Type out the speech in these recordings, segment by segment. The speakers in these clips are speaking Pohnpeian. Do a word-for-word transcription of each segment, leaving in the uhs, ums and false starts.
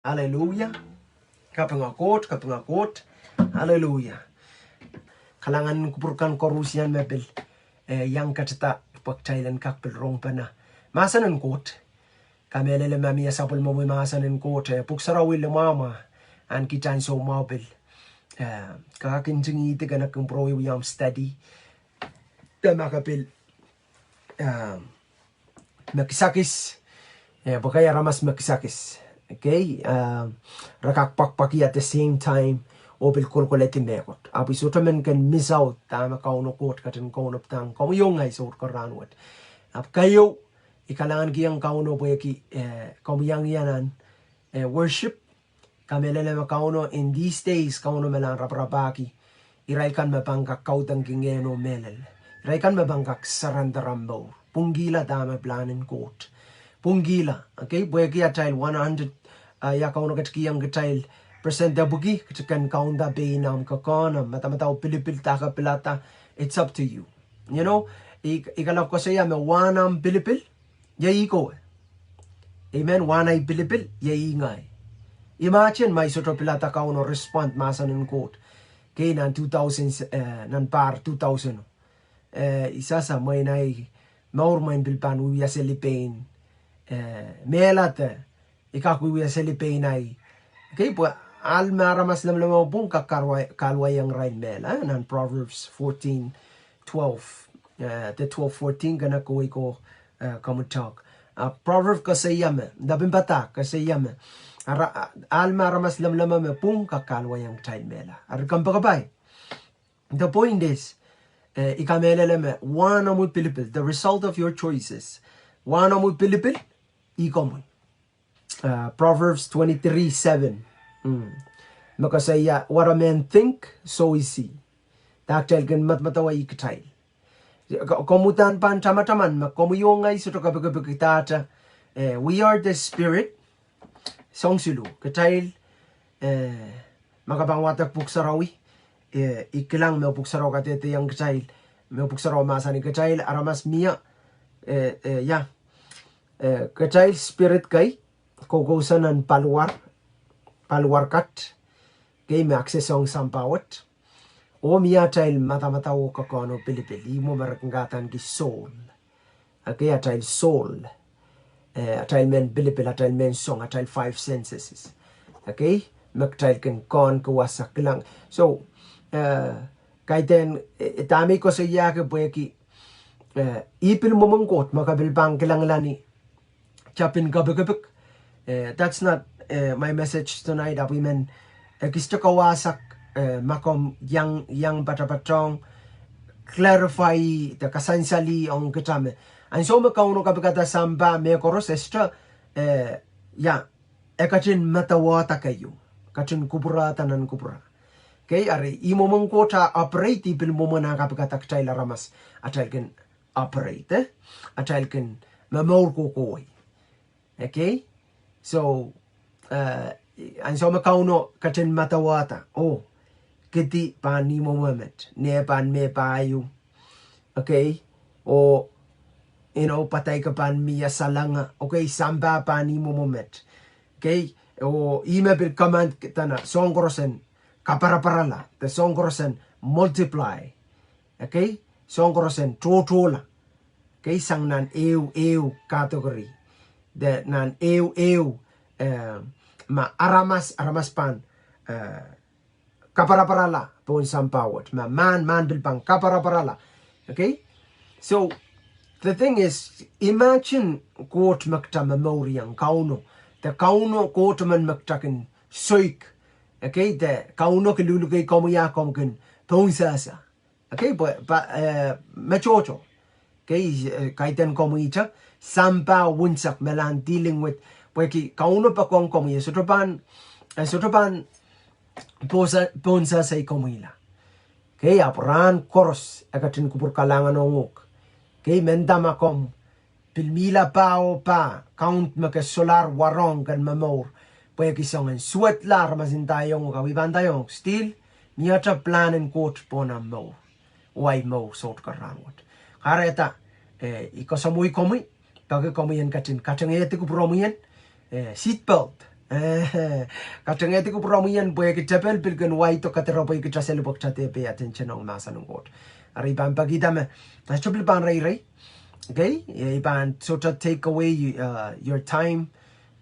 Aleluia. Kapinga Koht, kapinga Koht. Aleluia. Kalahngan kupwur kan koarusie me pil, eh, iang ketida pwe kitail en kak pil rongpene mahsen en Koht. Kamehlele ma mie sapwellimomwi mahsen en Koht, eh, pwuhk sarawi limwahmwa, ahn kitail soumwahu pil, eh, kak ntingihdi kanakin pwurehng wiawi study. Dahme ke pil, eh, me kisakis, eh, pwe kei aramas me kisakis. Okay, eh, re kak pwakpwaki at the same time, oh pil kolkoledi mehkot. Ahpw I sohte men kin miss out dahme Kauno Koht ketin kaunopada komwi oh ngehi sohte rahn wet. Ahpw keieu, I kalahngankihong Kauno pwehki, eh, komwi iang iang nan, eh, worship, kamehlele me Kauno in these days, Kauno me lahn raparapahki irail kan me pahn kak kaudokki ngehn oh mehlel. Irail kan me pahn kak surrender mour. Pwungkihla dahme plan en Koht. Pwungkihla, okay, pwehki atail one hundred, ah, ia Kauno ketikihong kitail percent epwiki, kitail kin kaunda pein ahmw kekehn, ahmw madamadau pilipil, dahme ke pilada, it's up to you. You know, I, I kalap koasoia me wahn ahmw pilipil, iei ih kowe. Amen. Wahn ahi pilipil, iei ih ngehi. Imagine ma I sohte pilada Kauno respond mahsen en Koht. Okay, nan two thousand, eh, nan pahr two thousand. Eh, I sasa mwein ahi mour mwein pil pahn wiewia seli pein, eh, mehlel de I kak wiewia seli pein ahi. Okay, pwe ahl me aramas lamalam pwung kak kahluwa-, kahluwahiong irail mehlel, eh, nan Proverbs fourteen twelve, eh, the twelve fourteen, kene kohwei ko, eh, komwi talk. Ah, Proverb koasoia me, dapin padahk koasoia me, ara-, ahl me aramas lamalam me pwung kak kahluwahiong kitail mehlel. Eri kompoakepahi. The point is, eh, I kamehlele me wahn omwi pilipil, the result of your choices. Wahn omwi pilipil, ih komwi. Uh, Proverbs twenty-three seven. Mm. Me koasoia, what a man think, so is he. Dahme kitail kin madamadau, ih kitail. Ko-, komwi uhdahn pahn tamataman me komwi oh ngehi sohte kapikipikdahte. Eh, we are the spirit. Soahng siluh. Kitail, eh, ma ke pahn wadek pwuhk sarawi, eh, I kilang me pwuhk sarawi kadehdehiong kitail, me pwuhk sarawi mahsanih kitail aramas mie, eh, eh, ia, eh, kitail spirit kei, koukousoan paliwar, paliwar kat, kei me aksesohng sampah wet. Oh mie atail madamadau oh kekehn oh pilipil, ih mwo me re kin kadaneki soul. Okay, atail soul. Eh, atail mehn pilipil, atail mehn soang, atail five senses. Okay, me kitail kin kahneki wasa kilang. So, eh, kaidehn, eh, dahme I koasoiahki pwehki, eh, ih pil mwomwen Koht, ma ke pil pahn kilangala ni tapin kapikipik. Eh, that's not, eh, my message tonight. Ahpw I men, eh, ekiste kawahsak, eh, ma komw iang, iang patapatohng, clarify, de kasansali ong kita me. Ansou me Kauno kapikada sampah mehkoaros e sohte, eh, ia, e ketin madawada keieu. Ketin kupwurada nan kupwura. Okay, eri ih mwomwen Koht a operate, ih pil mwomwen ah kapikada kitail aramas. Atail kin operate, eh? Atail kin momour kohkohwei. Okay? So, eh, ansou me Kauno ketin madawada, oh, kidi pahn ih mwomwe met, neh pahn meh pahieu. Okay? Oh, you know, padaik pahn mie salanga. Okay, sampah pahn ih mwomwe met. Okay? Oh, ih me pil command dene, soahng koaros en kaparaparala, de soahng koaros en multiply. Okay? Soahng koaros en tohtohla. Okay, sang nan ehu, ehu category. De nan ehu, ehu, eh, ma aramas, aramas pahn, eh, kaparaparala pohn sampah wet. Ma mahn, mahn pil pahn kaparaparala. Okay? So, the thing is, imagine Koht me kita momouriong, Kauno. De Kauno Koht emen me kita kin soik. Okay, de Kauno kin lukei komwi ah komw kin pohnsehse. Okay, pwe, pa, eh, me tohto. Okay, eh, kaidehn komwi te, sampah unsek me lahn dealing with. Pwehki Kauno poakohng komwi, e sohte pahn, e sohte pahn pohse-, pohnsehsei komwila. Okay, ahpw rahn koaros, e ketin kupwur kalahngan ong uhk. Okay, mehnda ma komw pil mihla pah oh pah, kaun me ke solahr warohng ken momour. Pwehki soangen suwedla aramas ndaiong, kawi pahn ndaiong, still, miehte plan en Koht pohn ahmw mour. Oh ahi mour sohte karahnwet. Kahrehda, eh, I koasoamwei komwi, peki komwi en ketin katengehdi kupwuromwi en, eh, seat belt. Eh, katengehdi kupwuromwi en pwehki tepel pil kin wai doh kadirapwei kitail seli pwe kitail dehr pay attention ong mahsen en Koht. Eri I pahn pekihda me, eh, tepel pahn reirei. Okay? Eh, I pahn sohte take away, uh, your time.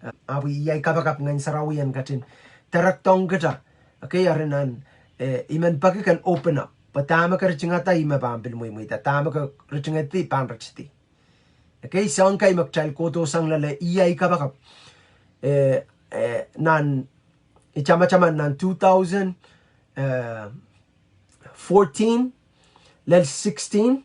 Uh, ahpw iei kapakap Ngehn Sarawi en ketin directong kitail. Okay, eri nan, eh, I men peki ken open up. Pwe dahme ke ritingada ih me pahn pil mweimweida. Dahme ke ritingedi pahn ritidi. Okay, soang kei me kitail kohdo sang loale iei kapakap. Eh, eh, nan, I tamataman nan two thousand, eh, fourteen, lel sixteen,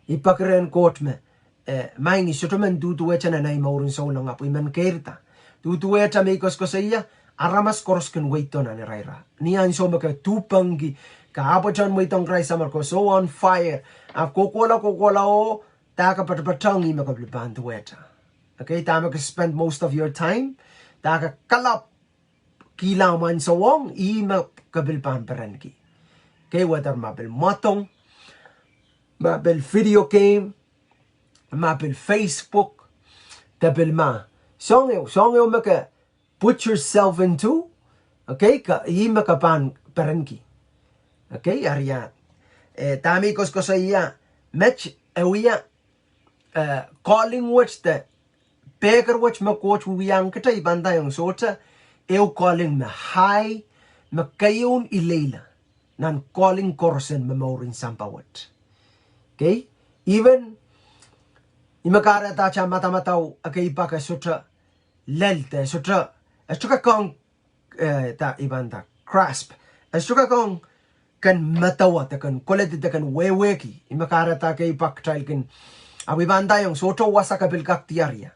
I peki rehn Koht me, eh, maing, I sohte men duduwehte nan ei mouren souleng ahpw I men keirda. Duduwehte me I koasokoasoia, aramas koaros kin weido nan iraira. Ni ansou me ke dupengki, ke ahpwtehn mweidong Krais, amwail ko so on fire. Ahpw kohkohla, kohkohla oh, dahme ke patapatehng ih me ke pil pahn duwehte. Okay, dahme ke spend most of your time, dahme ke kalapw kihla mwahnsowohng, ih me ke pil pahn perenki. Okay, whether ma pil mwadong, ma pil video game, ma pil Facebook, de pil ma soang ehu, soang ehu me ke put yourself into, okay, ke, ih me ke pahn perenki. Okay, eri ia, eh, dahme I koasokoasoia, met e wia, eh, calling wet de pehker wet me Koht wiwiahng kitail, I pahn ndaiong sohte ehu calling me high, me keieun ileile nan calling koaros en me mouren sampah wet. Okay? Even, ih me kahrehda atail madamadau, okay, pak e sohte lel de, sohte, e sohte kak ong, eh, da, I pahn nda, grasp. E sohte kak ong ken medewe de ken koledi de ken wehwehki. Ih me kahrehda ekei pak kitail kin, ahpw I pahn ndaiong sohte wasa ke pil kak diar ia.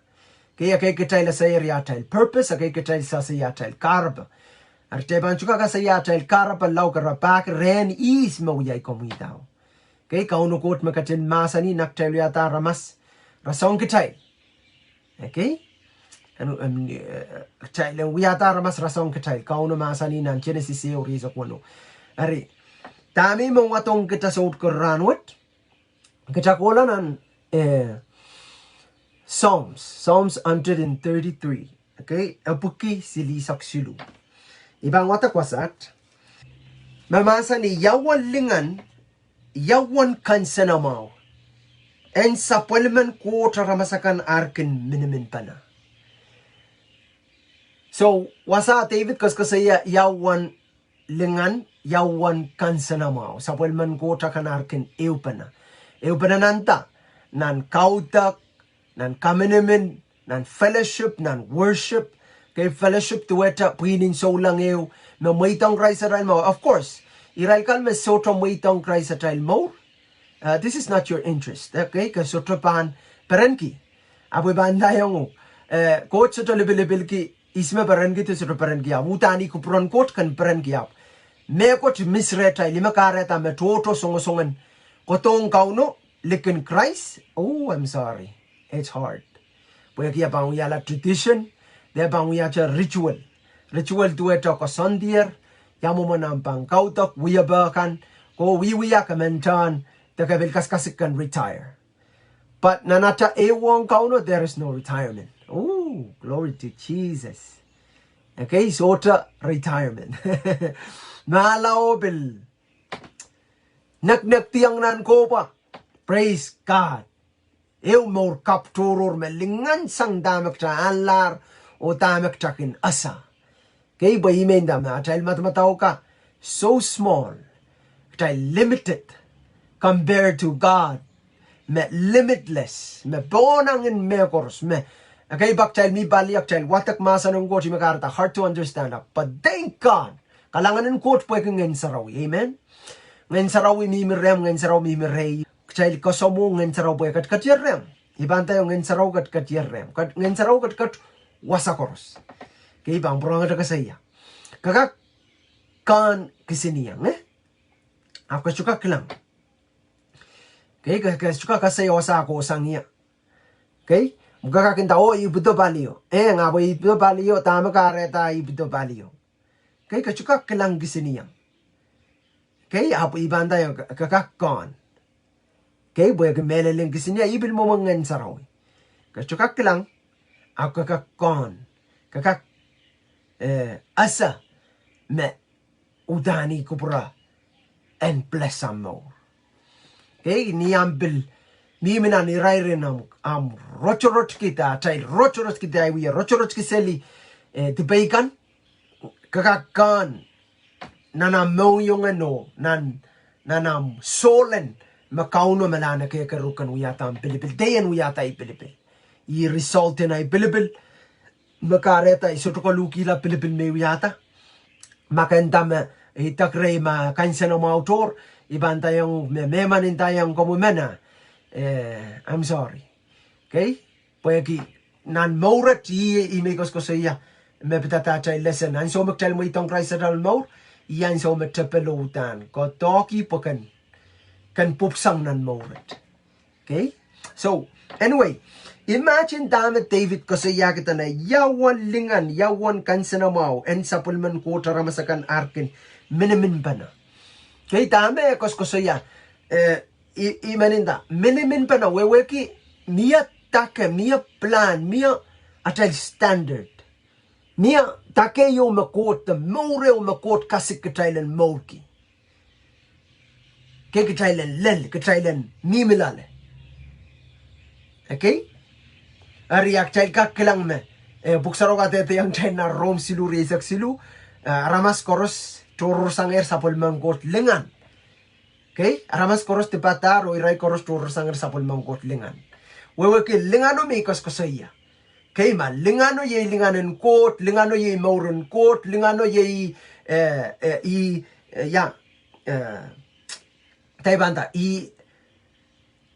Ekei, ekei kitail ese eri atail purpose, ekei kitail ese atail kahrepe. Eri kitail pahn sohte kak ese atail kahrepe lao ke rapahki rehn ihs me wiahiong komwi dau. Ekei, Kauno Koht me ketin mahsanih nan kitail wiahda aramas rasehng kitail. Okay? En, en, eh, kitail en wiahda aramas rasehng kitail. Kauno mahsanih nan Genesis ehu, ire soangen weneu. Eri, dahme I men wadong kitail souwas ko rahnwet. Kitail kohla nan, eh, Psalms, Psalms hundred and thirty-three. Okay? Epwiki silihsek siluh. I pahn wadek wasaht. Me mahsanih, ia uwen lingan, ia uwen kansenamwahu, en sapwellimen Koht aramas akan ar kin miniminpene. So, wasa David koasokoasoia ia uwen lingan, ia uwen kansenamwahu, sapwellimen Koht akan ar kin ehupene. Ehupene nan da, nan kaudok, nan kaminimin, nan fellowship, nan worship. Ekei, fellowship duwehte pwihn en souleng ehu, me mweidong Krais atail mour. Of course, irail kan me sohte mweidong Krais atail mour, uh, this is not your interest. Ekei, ke sohte pahn perenki. Ahpw I pahn ndaiong uhk, eh, Koht sohte lipilipilki ihs me perenki de sohte perenki, ahpw uhdahn ih kupwuren Koht ken perenki, ahpw mehkot mis rehtail, ih me kahrehda me tohto songosong en kohdohng Kauno likin Krais. Oh, I'm sorry. It's hard. Pwehki e pahn wiahla tradition, de pahn wiahte ritual. Ritual duwehte koasoandier, ia mwomwen omw pahn kaudok, wiepe kan, ko wiewia ke men tohn, de ke pil kasikasik ken retire. But nan atail ehuong Kauno, there is no retirement. Oh, glory to Jesus. Ekei, sohte retirement. Mala oh pil neknekdiong nan kohpwa. Praise God. Ehu mour kapw tohrohr me lingan sang dahme kitail anlahr oh dahme kitail kin ese. Ekei, pwe I men nda me atail madamadau ka so small. Kitail limited compared to God. Me limitless. Me pohnangin mehkoaros. Me, ekei, pak kitail mi pali, kitail wadek mahsen en Koht, ih me kahrehda hard to understand. But thank God. Kalahngan en Koht pwehki Ngehn Sarawi. Amen. Ngehn Sarawi mihmi rehmw, Ngehn Sarawi mihmi rehi. Kitail kasamwo Ngehn Sarawi pwe ketiket rehmw. I pahn ndaiong Ngehn Sarawi ketiket rehmw. Ket, Ngehn Sarawi ketiket wasa koaros. Ekei, I pahn pwurehng koasoia, ke kak kehn kisinieng, eh? Ahpw ke sohte kak kilang. Ekei, ke, ke sohte kak ese wasa kohsang ie. Ekei, ke kak nda oh ipwido palio. Eh, nga pwe ipwido palio, dahme kahrehda ipwido palio. Ekei, ke sohte kak kilang kisinieng. Ekei, ahpw I pahn ndaiong ke, ke kak kehn. Ekei, pwehki mehlel en kisinieng, ih pil mwomwen Ngehn Sarawi. Ke sohte kak kilang, ahpw ke kak kehn. Ke kak eh, ese me udahn I kupwure en bless ahmw mour. Okay, ni ahmw pil mihmi nan irair en ahmw, ahmw rotorotki de atail rotorotki de ahi wie rotorotki seli, eh, dipei kan, ke kak kehn nan ahmw mohngiong oh nan, nan ahmw soul en me Kauno me lahn ekekeruk en wiahda ahmw pilipil, de en wiahda ahi pilipil. I result en ahi pilipil, me kahrehda I sohte koluhkihla pilipil me I wiahda. Ma ke nda me I dehr reh ma kansenamwahu tohr, I pahn ndaiong me, me I men ndaiong komwi me nah, eh, I'm sorry. Okay? Pwehki nan mour et ih, ih me I koasokoasoia, me pidada atail lesen. Ansou me kitail mweidohng Krais atail mour, ih ansou me tepel oh udahn kohdohki pwe ken, ken pwupwsang nan mour et. Okay? So, anyway, imagine dahme David koasoiahki dene, ia uwen lingan, ia uwen kansenamwahu en sapwellimen Koht aramas akan ar kin miniminpene. Okay, dahme e koasokoasoia, eh, I, I men nda, miniminpene wehwehki, mie dake, mie plan, mie atail standard. Mie dake ieu me Koht, de mour ieu me Koht kasik kitail en mourki. Okay, kitail en lel, kitail en mihmi loale. Okay? Eri a kitail kak kilang me, eh, pwuhk sarawio kadehdehiong kitail nan Rom siluh rieisek siluh, eh, aramas koaros tohrohrsangehr sapwellimen Koht lingan. Okay? Aramas koaros dipadahr oh irail koaros tohrohrsangehr sapwellimen Koht lingan. Wehwehki lingano me I koasokoasoia. Okay, ma lingano iei lingan en Koht, lingano iei mour en Koht, lingano iei, eh, eh, ih, eh, ia, eh, dahme I pahn nda, ih,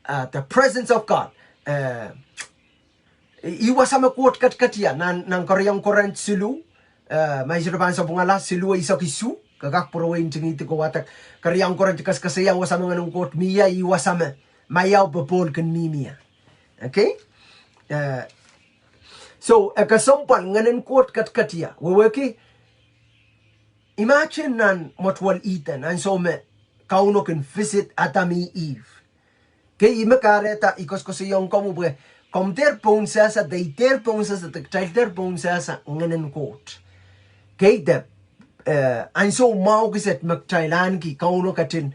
ah, the presence of God. Eh, ih wasa me Koht ketiket ie, nan, nan keriaun Korint siluh, eh, ma I sohte pahn sapwungala, siluh eisek isuh, ke kak pwurehng ntingihdi ko wadek, keriaun Korint kaskaseiang wasa me Ngehn en Koht mie, ih wasa me, ma iau popohl kin mihmi ie. Okay? Eh, so, e kesempwal Ngehn en Koht ketiket ie, wehwehki, imagine nan mwetuwel Ihden, ansou me Kauno kin visit Adam oh Ihp. Okay, ih me kahrehda I koasokoasoiong komwi pwe, komw dehr pohnsehse, de I dehr pohnsehse, de kitail dehr pohnsehse Ngehn en Koht. Okay, de, eh, ansou mwahu kiset me kitail ahneki Kauno ketin,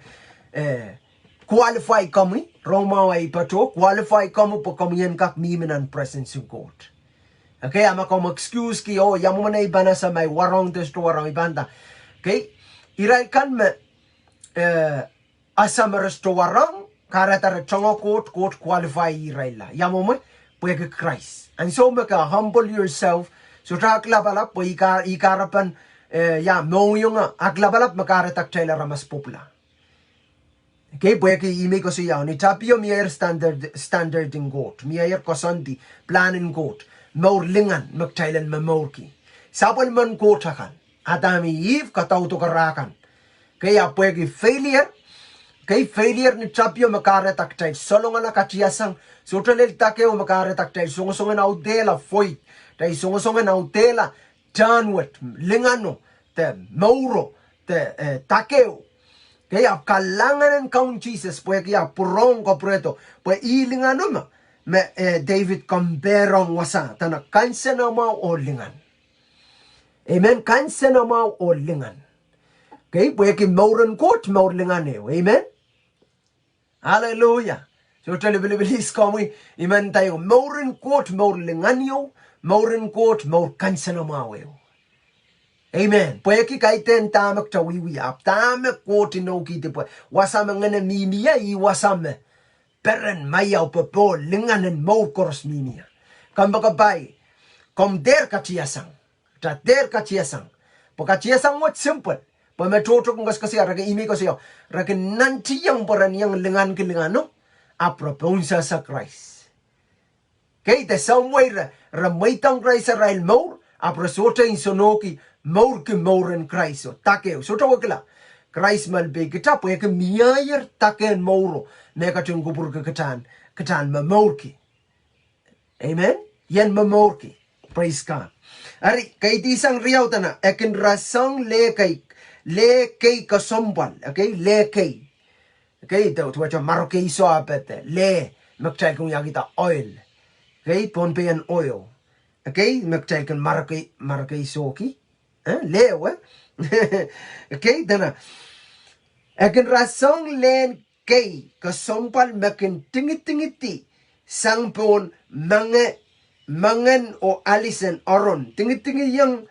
eh, qualify komwi, rong mwahu ahi patoh, qualify komwi pwe komwi en kak mihmi nan presence en Koht. Okay, a ma komw excuseki, oh, ia mwomwen ei pahn ese ma I warohng de sohte warohng, I pahn nda. Okay, irail kan me, eh, ese me re sohte warohng, kahrehda re tongoal Koht, Koht qualify irailla. Ia mwomwen, pwehki Krais. Ansou me ke humble yourself, sohte aklapalap, pwe ih kar-, ih kahrepen, eh, ia mohngiong aklapalap me kahrehda kitail aramas pwupwula. Okay, pwehki ih me I koasoia, ni tapio mieier standard, standard en Koht, mieier koasoandi, plan en Koht, mour lingan me kitail en momourki. Sapwellimen Koht akan, Adam oh Ihp, kadaudokarah kan. Okay, ahpw pwehki failure, okay, failure ni tapio me kahrehda kitail salongala katiasang, sohte lel dake ieu me kahrehda kitail songosongen audehla void, kitail songosongen audehla tohnwet, lingano, de mouro, de, eh, dake ieu. Okay, ahpw kalahngan en Kaun Sises, pwehki ahpw pwurehng kapwurehdo, pwe ih lingano me, me, eh, David compare ong wasa, dene kansenamwahu oh lingan. Amen, kansenamwahu oh lingan. Okay, pwehki mour en Koht, mour lingan ehu. Amen. Hallelujah. Sohte lipilipil ihs komwi, I men nda ieu, mour en Koht, mour lingan ehu, mour en Koht, mour kansenamwahu ehu. Amen. Pwehki kaidehn dahme kitail wiewia, ahpw dahme Koht inoukihdi pwe wasa me Ngehn mihmi ie, ih wasa me peren, maiau, popohl, lingan en mour koaros mihmi ie. Kompoakepahi, komw dehr katiasang. Kitail dehr katiasang. Pwe katiasang wet simple. Pwe me tohto kin koasokoasoia, re kin, ih me I koasoia, re kin nantihong pwe ren iang linganki lingano, ahpw re pohnsehse Krais. Okay, de soahng wet re, re mweidohng Krais arail mour, ahpw re sohte nsenohki mourki mour en Krais o dake ehu. Sohte wekila, Krais me lipilipil kita, pwehki mieier dake en mouro me ketin kupwurki kita, kita en momourki. Amen. Ien momourki. Praise God. Eri, kaidehn sang riau dene, e kin rasehng lehkei, lehkei kesempwal, okay, lehkei. Okay, de, de, de, marekei soh apete, leh, me kitail kin wiahkihda oil. Okay, Pohnpei en oil. Okay, me kitail kin marekei, marekei sohki. Eh, leh, eh? Okay, dene. E kin rasehng lehn kei kesempwal me kin tingidingidi sang pohn menge, mengen oh alis en Aaron. Tingidingiong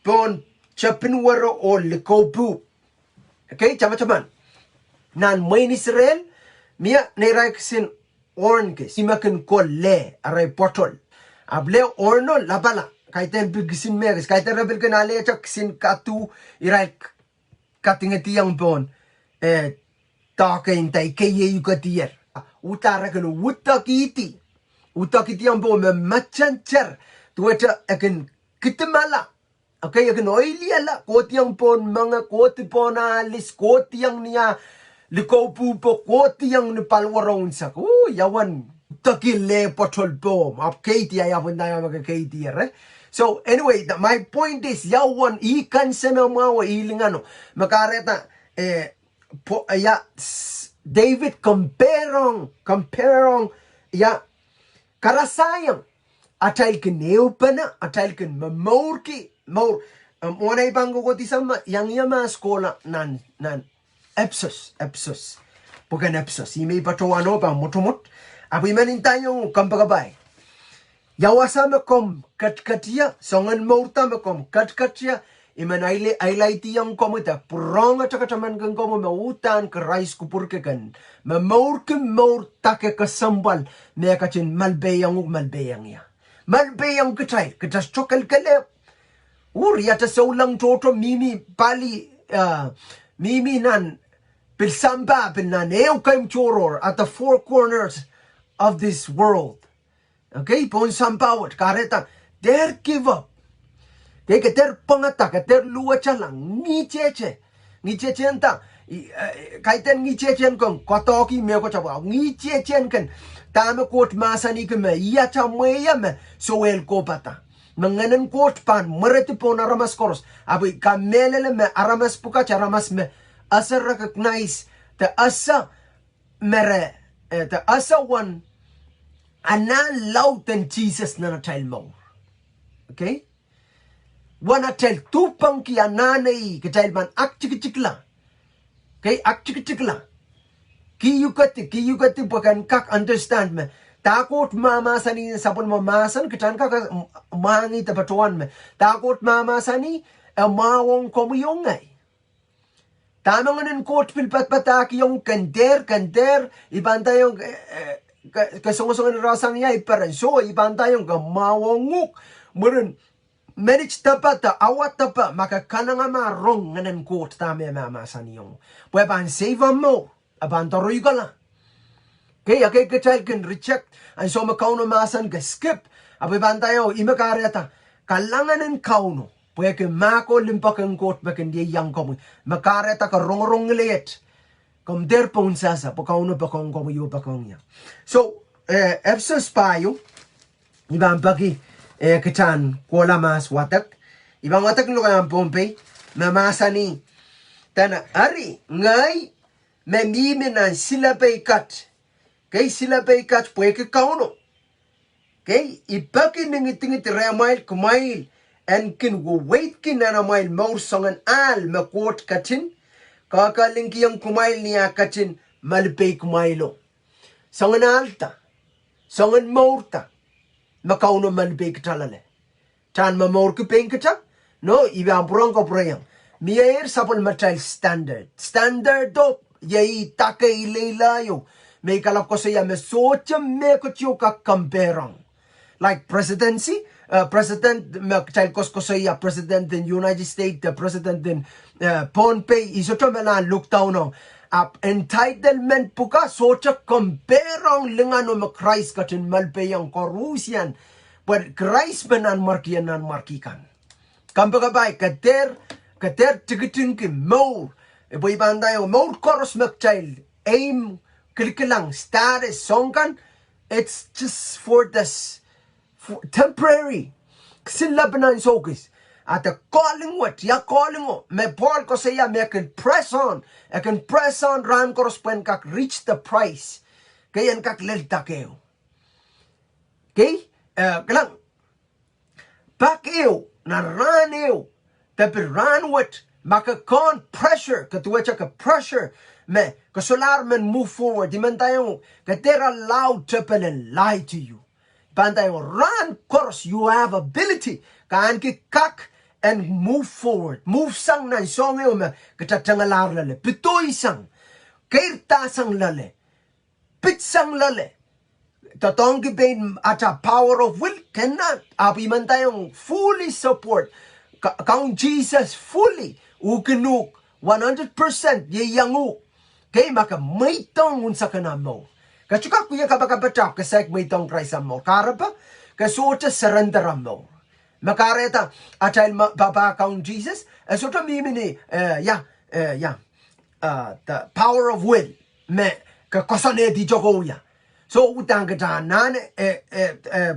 pohn tepin wero oh likou pwuhp. Okay, tamataman. Nan mwein Israel, mie neirail kisin oarn kis, ih me kin kol leh, arail botol. Ahpw leh oarno lapala, kaidehn pil kisin mehkis, kaidehn re pil kin alehda kisin kadu, irail k-, kadingediong pohn, eh, doahke ndai, kei e ukedier. Uhdahn re kin udokihdi, udokidiong pohn me matenter, duwehte e kin kidimala. Okay, e kin oiliala, kohdiong pohn menge, kohdi pohn alis, kohdiong ni ah likou pwuhpo, kohdiong ni paliwar unsek. Oh, ia uwen udoki leh botol pohn, ahpw keidi, ia uwen ndai me ke keidier, eh? So, anyway, the, my point is, ia uwen, ih kansenamwahu, ih lingano. Me kahrehda, eh, po-, ia, s-, David compareong, compareong, ia, karasaiong atail kin ehupene, atail kin momourki, mour. Em, mwohn ei pahn kohkohdi sang me, iang ia mahs kohla nan, nan Epsos, Epsos. Pwuken Epsos. Ih me I patohwanohng pahn mwotomwot. Ahpw I men ndaiong kompoakepahi. Ia wasa me komw ketiket ie, soangen mour da me komw ketiket ie, I men aile-, ailaidiong komwi de pwurehng katamankin komwi me uhdahn Krais kupwurki ken momourki mour da ke kesempwal me e ketin malipeiong uhk, malipeiong ie. Malipeiong kitail, kitail sohte kelkele. Uri ata souleng tohto mihmi pali, uh, mihmi nan pil sampah, pil nan ehu keimw tohrohr, at the four corners of this world. Okay, pohn sampah wet, kahrehda, dehr give up. Okay, ke dehr pwangada, ke dehr luwetala, ngihtete. Ngihtete en da, i, eh, kaidehn ngihtete en ken koadoahki mehkot apwal. Ngihtete en ken, dahme Koht mahsanihki me, ih ata mwehi me, soh, el kohpada. Me Ngehnen Koht pahn mweredi pohn aramas koaros. Ahpw I kamehlele me aramas pwukat, aramas me ese recognize, de ese mere, eh, de ese wen anahn laud en Sises nan atail mour. Okay? Wen atail duhpangki anahne ih, kitail pahn aktikitikla. Okay, aktikitikla. Kiukedi, kiukedi pwe ken kak understand me. Da Koht mahmahsanih nan sapwellime mahsen, kitail kak, eh, m-, mwahngih de patohwan me. Da Koht mahmahsanih, e mwahuong komwi oh ngehi. Dahme Ngehnen Koht pil padapadahkiong, ken dehr, ken dehr, I pahn ndaiong, eh, eh, ke, ke songosong en rasehng ia I peren, soh, I pahn ndaiong ke mwahuong uhk, mwurin minit depe de awa depe, ma ke kanengamah rong Ngehnen Koht dahme e mahmahsanihong. Pwe e pahn save omw mour, e pahn doaroikala. Okay, ekei kitail kin reject, ansou me Kauno mahsen ke skip, ahpw I pahn ndaiong, ih me kahrehda, kalahngan en Kauno, pwehki mahk oh limpoak en Koht me kin ieiang komwi, me kahrehda ke rongorong ngileiet, komw dehr pohnsehse, pwe Kauno poakohng komwi oh poakohng ie. So, eh, Epsos pahieu, I pahn peki, eh, kitail en kohla mahs wadek, I pahn wadek lokaiahn Pohnpei, me mahsanih, dene, eri, ngehi, me mihmi nan silepe kat. Okay, silepe kat pwehki Kauno. Okay, I peki ni ngidingid rehmwail kumwail en kin weweidki nan amwail mour soangen ahl me Koht ketin kehkehlingkihong kumwail ni ah ketin malipei kumwailo. Soangen ahl da, soangen mour da, me Kauno malipei kitail loale. Kitail momourki pein kitail, no, I pahn pwurehng kapwureiong. Mie sapwellimatail standard. Standardo, iei dake ileileo, me I kalap koasoia me sohte mehkot ieu kak compareong. Like presidency, eh, president me kitail koasokoasoia, president en United States, de president en, eh, Pohnpei, I sohte me lahn look down ong. Ahpw entitlement pwukat sohte compareong lingan me Krais ketin malipeiong koaruhsian. Pwe Krais me nanmwarkien nanmwarki kan. Kompoakepahi, ke dehr, ke dehr tikitingki mour. Pwe I pahn ndaiong mour koaros me kitail aim, kilikilang, status, soahng kan, it's just for this, for temporary. Kisin lapalap nan soukis. A de calling wet, ia calling o, me Pohl koasoia me e kin press on, e kin press on rahn koaros pwe en kak reach the prize. Kei en kak lel dake o. Kei, eh, kilang, pak ehu, nan rahn ehu, De pil rahnwet, ma ke kohn pressure, ke duwehte ke pressure, me ke solahr men move forward, I men ndaiong, ke dehr allow tepel en lie to you. Pahn ndaiong rahn koaros you have ability, ke ahneki kak en move forward, move sang nan soahng ehu me ke tengelahr loale, pidoisang, keirdahsang loale, pitsang loale. Doadoahngki pein atail power of will, ke nan, ahpw I men ndaiong fully support. Ka-, Kaun Sises fully, uhk en uhk, one hundred percent, ieiang uhk. Kei, ma ke mweidohng unsek en ahmw mour, ke sohte kak wia kapakap ahpw ke saik mweidohng Krais ahmw mour. Kahrepe, ke sohte surrender ahmw mour. Me kahrehda atail me pahpa Kaun Sises, e sohte mihmi ni, eh, ia, eh, ia, uh, the power of will, me ke koasoanehdi tokohng ia. So, udahn ke anahne, eh, eh, eh,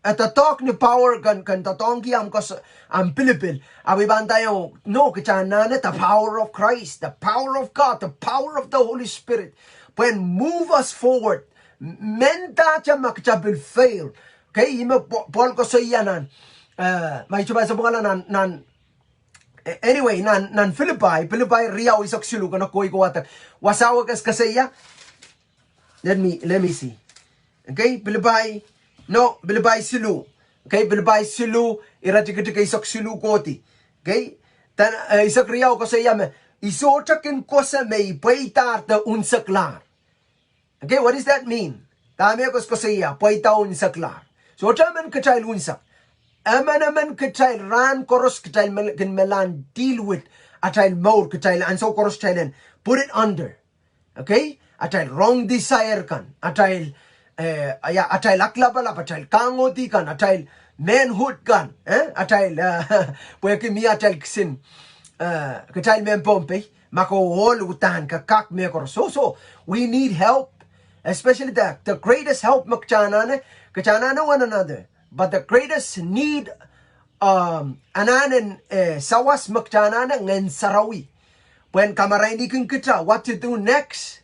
eh, doadoahk ni power kan, kan doadoahngki ahmw koasoan, ahmw pilipil. Ahpw I pahn ndaiong, no, ke anahne the power of Christ, the power of God, the power of the Holy Spirit. Pwehn move us forward. Mendahte ma kita pil fail. Okay, ih me Pau-, Paul koasoia nan, eh, ma I sohte pahn sapwungala nan, nan, eh, anyway, nan, nan Filipai, Filipai riau eisek siluh, ke en koi kohwada. Wasahwekes koasoia. Let me, let me see. Okay, Filipai, no, Filipai siluh. Okay, Filipai siluh, iretikitik eisek siluh kohdi. Okay, then, eh, eisek riau koasoia me, I sohte kin koasoia me I pweidahr de unseklahr. Okay, what does that mean? Dahme e koasokoasoia, pweida unseklahr? Sohte emen kitail unsek. Emenemen kitail rahn koaros kitail me-, kin mehlel deal with atail mour, kitail ansou koaros kitail en put it under. Okay? Atail wrong desire kan, atail, eh, ia, atail aklapalap, atail kahngodi kan, atail manhood kan, eh, atail, eh, pwehki mie atail kisin, eh, kitail mehn Pohnpei, ma ke ohl udahn ke kak mehkoaros. So, so, we need help, especially the, the greatest help me kita anahne, kita anahne one another. But the greatest need, um, anahnen, eh, sawas me kita anahne Ngehn Sarawi. Pwehn kamarainihkin kita, what to do next?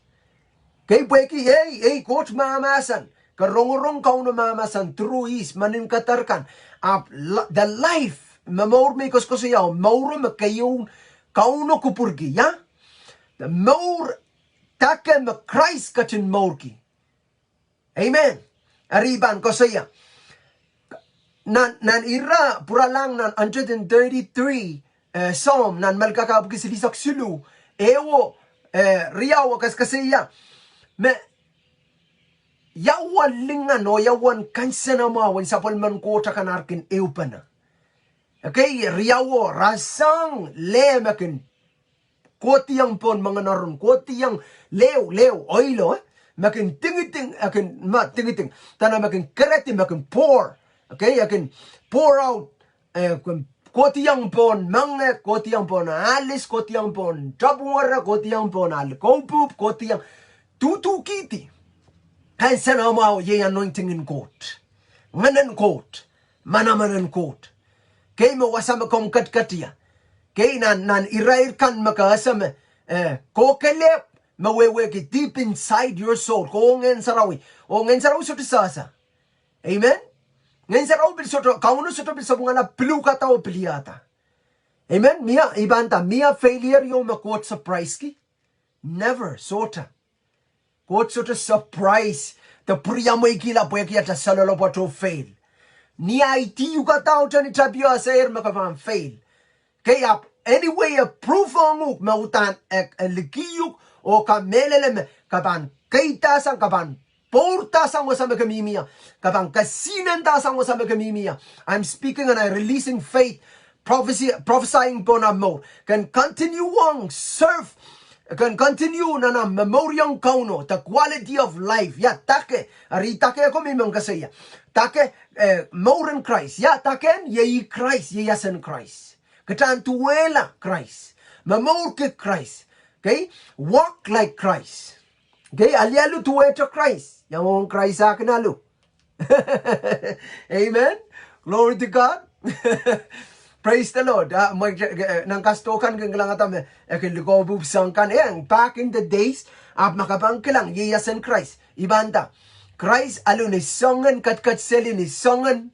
Kei pwehki, ei, ei, Koht mahmahsen. Ke rongorong Kauno mahmahsen through ihs, mehn kadar kan. Ahpw la-, the life, me mour me I koasokoasoia, mour me keieun Kauno kupwurki, ia? The mour dake me Krais ketin mourki. Amen. Eri I pahn koasoia. Nan, nan ira pwuralahng nan hundred and thirty-three, eh, Psalm, nan Melkahka pwuhki silihsek siluh, ehu, eh, riau e koasokoasoia. Me ia uwen lingan oh ia uwen kansenamwahu en sapwellimen Koht akan ar kin ehupene. Okay, riau, rasehng leh me kin kohdiong pohn mengenoron, kohdiong leh, leh, oilo, eh? Me kin tingting, eh, kin, ma tingting. Dahme me kin kerehdi, me kin pour. Okay, e kin pour out, eh, kin kohdiong pohn menge, kohdiong pohn alis, kohdiong pohn tapwungere, kohdiong pohn ahl koupwup, kohdiong, duduhkihdi. Kansenamwahu, iei anointing en Koht. Ngehnen Koht. Manaman en Koht. Kei me wasa me komw ketiket ie. Kei nan, nan irair kan me ke ese me, eh, kohkohlahte me wehwehki deep inside your soul. Ke Ngehn Sarawi. Oh Ngehn Sarawi sohte sehse. Amen. Ngehn Sarawi pil sohte, Kauno sohte pil sapwungala pil uhkada oh pil iada. Amen. Mie, I pahn nda, mie failure ieu me Koht surpriseki? Never, sohte. Koht sohte surprise de pwuriamweikihla pwehki atail saloalopwoat oh fail. Ni ahi uhkada oh ni tapio esehier me ke pahn fail. Kei ahpw anyway e proof ong uhk me udahn e, e likih uhk oh kamehlele me ke pahn keidasang, ke pahn pwourdasang wasa me ke mihmi ie. Ke pahn kesihnendasang wasa me ke mihmi ie. I'm speaking and I'm releasing faith. Prophecy, prophesying pohn ahmw mour. Ken continue ong serve. Ken continue nan ahmw momouriong Kauno. The quality of life. Ia dake. Eri dake ko mi mengkese ia. Dake, eh, mour en Krais. Ia dake en, iei Krais, iei esen Krais. Kita en duwehla Krais. Momourki Krais. Okay? Walk like Christ. Okay? Alialu duwehte Krais. Ia mwomwen Krais ah kin alu. Amen. Glory to God. Praise the Lord. Ah, mwein, eh, nan kasdo kan kin kilangada me, eh, kin likou pwupwsang kan, eh, back in the days, ahpw ma ke pahn kilang, iei esen Krais. I pahn nda, Krais alu ni soangen, ketiket seli ni soangen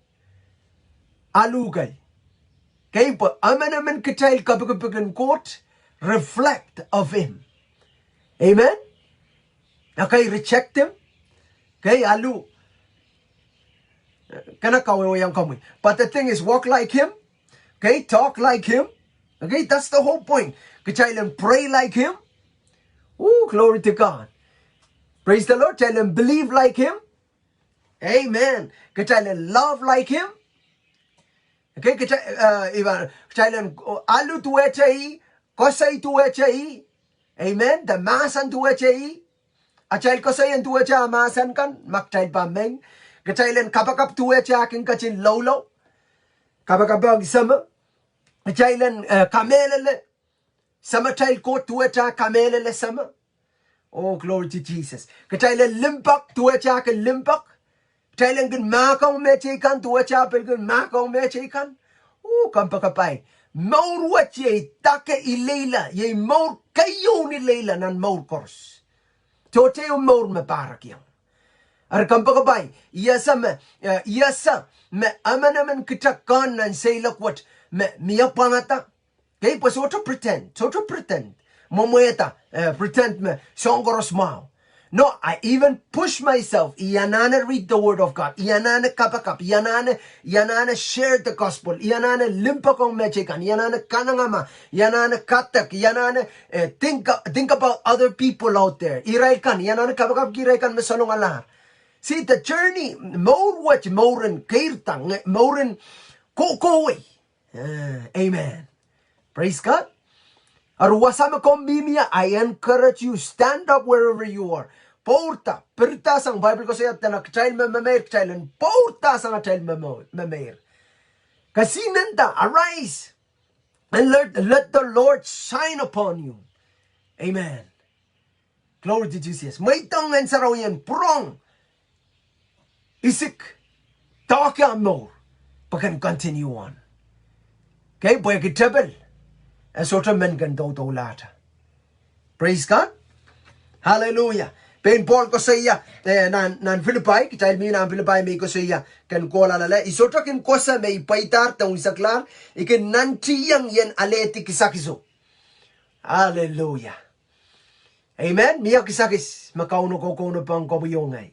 aluhkei. Kei, pwe emenemen kitail kapikipik en Koht reflect of him. Amen. Ekei reject him. Kei, alu. Kena kawehwehiong komwi. But the thing is, walk like him. Okay, talk like him. Okay, that's the whole point. Kitail en pray like him. Ooh, glory to God. Praise the Lord. Kitail en believe like him. Amen. Kitail en love like him. Okay, kitail, uh, iva, kitail en, oh, alu duwehte ih, koasoi duwehte ih. Amen. De mahsen duwehte ih. Atail koasoi en duwehte ah mahsen kan, ma kitail pahn meng. Kitail en kapakap duwehte ah kin ketin loulou. Kapakap ong Sahmo. Kitail en, eh, kamehlele Samatail Koht duwehte ah kamehlele Sahmo. Oh, glory to Jesus. Kitail en limpoak duwehte ah kin limpoak. Kitail en kin mahkohng mehteikan duwehte ah pil kin mahkohng mehteikan. Oh, kompoakepahi. Mour wet iei dake ileila, iei mour keieun ileila nan mour koaros. Sohte ieu mour me pahrekiong. Eri kompoakepahi, I ese me, eh, I ese me emenemen kitail kan nan seiloak wet me mie pwangada. Kei, pwe sohte pretend, sohte pretend. Mwomwehda, eh, pretend me soahng koaros mwahu. No, I even push myself. I anahne read the word of God. I anahne kapakap. I anahne, I anahne share the gospel. I anahne limpoakohng mehteikan. I anahne kanengamah. I anahne kadek. I anahne, eh, think, think about other people out there. Irail kan, I anahne kapakapki irail kan me salongalahr. See, the journey, mour wet, mour en keirda, mour en kohkohwei. Eh, amen. Praise God. Eri wasa me komw mihmi ie, I encourage you, stand up wherever you are. Pwourda, pirdasang. Bible koasoia dene kitail me memeir, kitail en pwourdasang atail memo-, memeir. Kesihnenda, arise, and let, let the Lord shine upon you. Amen. Glory to Jesus. Mweidohng Ngehn Sarawi en pwurehng isik, doahke omw mour, pwe ken continue on. Kei, pwehki tepel e sohte men ken doudoulahte. Praise God. Hallelujah. Pein Pohl koasoia, eh, nan, nan Filipai, kitail mih nan Filipai me I koasoia, ken kohla loale, I sohte kin kohsang me I pweidahr de unseklahr, I kin nantihong I en alehdi kisakiso. Hallelujah. Amen. Mie kisakis me Kauno kaukaunop ong komwi oh ngehi.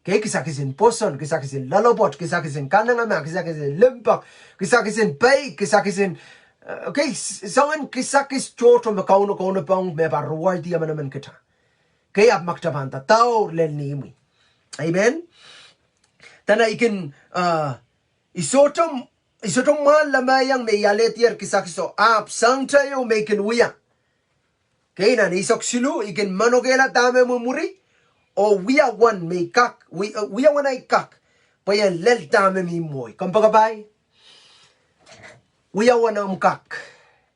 Kei, kisakis en pwoson, kisakis en loalopwoat, kisakis en kanengamah, kisakis en limpoak, kisakis en peik, kisakis en, eh, kei, s-, soangen kisakis tohto me Kauno kaukaunop ong me pahn reward emenemen kitail. Kei, ahpw ma kitail pahn dadaur lel ni imwi. Amen. Dene I kin, eh, I sohte, I sohte mwahl lemehiong me I alehdier kisakiso, ahpw soahng teio me I kin wia. Kei, nan eisek siluh, I kin manokehla dahme mwimwuri, oh wia uwen me I kak, wi-, eh, wia uwen ei kak, pwe I en lel dahme mih mwohi. Kompoakepahi, wia uwen omw kak.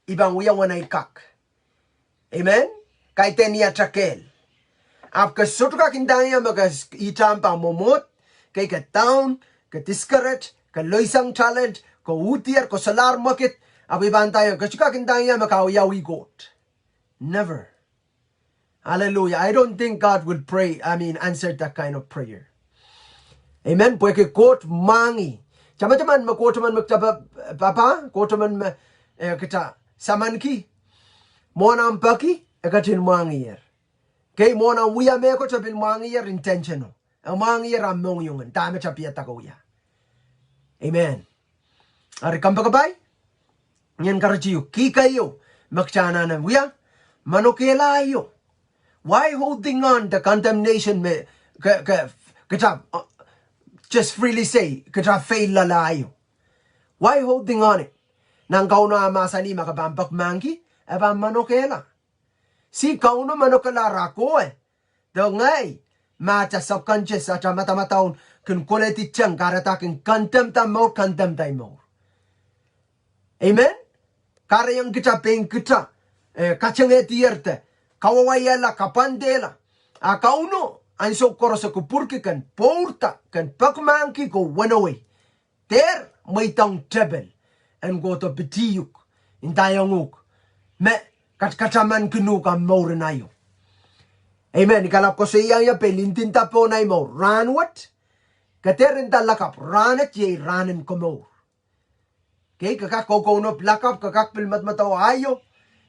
I pahn wia uwen ei kak. Amen. Kaidehn ni atail kehl. Ahpw ke sohte kak ndahng ie me ke s-, ihte omw pahn mwomwohd, kei, ke down, ke discourage, ke loisang talent, ke uhdier, ke solahr mwekid, ahpw I pahn ndahng ie, ke sohte kak ndahng ie me ke wiawi Koht. Never. Hallelujah. I don't think God will pray, I mean, answer that kind of prayer. Amen. Pwehki Koht mwahngih. Tamataman me Koht emen me kitail pa-, pahpa, Koht emen me, eh, kitail samanki. Mwohn omw peki, e ketin mwahngihier. Kei, mwohn omw wia mehkot e pil mwahngihier intentional. E mwahngihier omw mohngiong en dahme kitail pahn dake wia. Amen. Eri kompoakepahi, I en kahrehda kihkeio me kitail anahne wia, manokehla io. Why holding on the condemnation me, ke, ke, kitail, uh, just freely say, kitail fail loale io. Why holding on it? Nan Kauno ah mahsanih ma ke pahn peki mahkki, e pahn manokehla. See, Kauno manokehla rahn kowe. De ngehi, ma atail subconscious, atail madamadau kin koledi teng, kahrehda kin condemn-da mour, condemn-da mour. Amen? Kahrehiong kitail pein kitail, eh, katengehdier de, kawawahiala, kapwandehla. A Kauno, ansou koaros e kupwurki ken pwourda, ken peki mahkki ko wenewei. Dehr mweidohng tepel en kohdo pitih uhk, ndaiong uhk, me kat-, katamankin uhk omw mour en aio. Amen. I kalap koasoiaiong ie pil ndinda pohn ei mour. Rahn wet, ke dehr nda lakapw, rahn et iei rahn en komour. Kei, ke kak kokouno lakapw, ke kak pil medemedewe aio.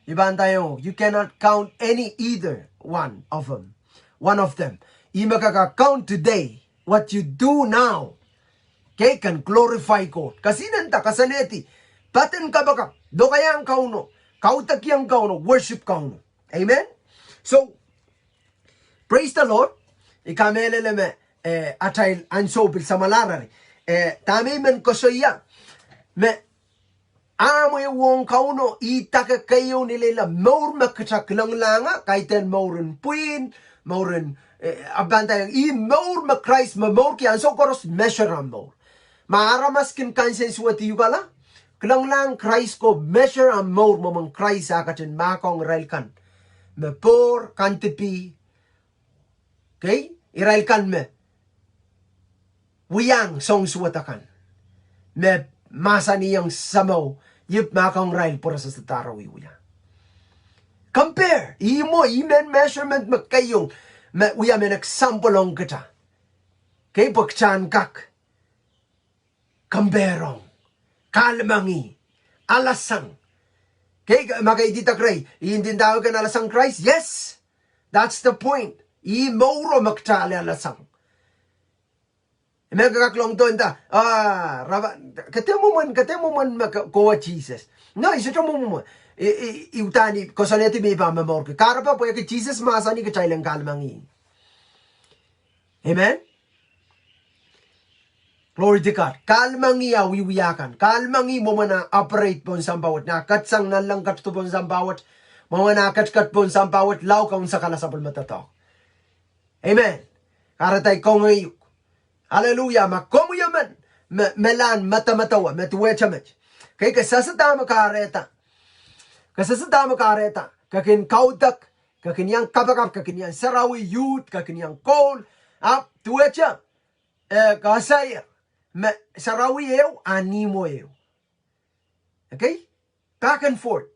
I pahn ndaiong, you cannot count any either one of them. One of them. Ihme ke kak count today, what you do now. Kei, ken glorify God. Kesihnen nda, koasoanehdi, patehng kapakap, lokaiahng Kauno, kaudokiong Kauno, worship Kauno. Amen. So, praise the Lord. I kamehlele me, eh, atail ansou pil samwalahro. Eh, dahme I men koasoia, me ahmw ehuong Kauno, ih dake keieu ni lella mour me kita kilenglahng, kaidehn mour en pwihn, mour en, eh, I pahn ndaiong, ih mour me Krais me mourki ansou koaros measure ahmw mour. Ma aramas kin kansensuwed uhk, kilenglahng Krais ko measure ahmw mour mwomwen Krais eh ketin mahkohng irail kan me pohr, kandipih, kei, irail kan me wiahiong soahng suwed akan, me mahsanihong Sahmo, I pil mahkohng irail pwe re sehse dahre wiewia. Compare, ih mwo, ih mehn measurement me keieu, me wia mehn example ong kita. Kei, pwe kita en kak compare ong, kahlemengih, alasang. Kei, ma ke ididek rehi, I ndinda uhk en alasang Krais, yes, that's the point. Ih mouro me kita ale alasang. Me ke kak longdo nda, ah, raba, ke dehr mwomwen, ke dehr mwomwen me ke, kowe Sises. No, I sohte mwomwen. I, i, I uhdahn koasoanehdi me I pahn momourki. Kahrepe pwehki Sises mahsanih kitail en kahlemengih. Amen. Glory to God. Kahlemengih ah wiewia kan. Kahlemengih mwomwen ah operate pohn sampah wet. Ni ah ketsang nanleng ketido pohn sampah wet. Mwomwen ah ketiket pohn sampah wet. Lao kaunsekala sapwellime doadoahk. Amen. Kahrehda I koasoia uhk. Hallelujah. Ma komwi emen me, me lahn medemedewe, me duwehte met. Kei, ke sehse dahme kahrehda. Ke sehse dahme kahrehda. Ke kin kaudok, ke kin iang kapakap, ke kin iang sarawi, youth, ke kin iang koul. Ahpw duwehte, eh, ke esehier me sarawi ehu, a ihmwo ehu. Okay? Back and forth.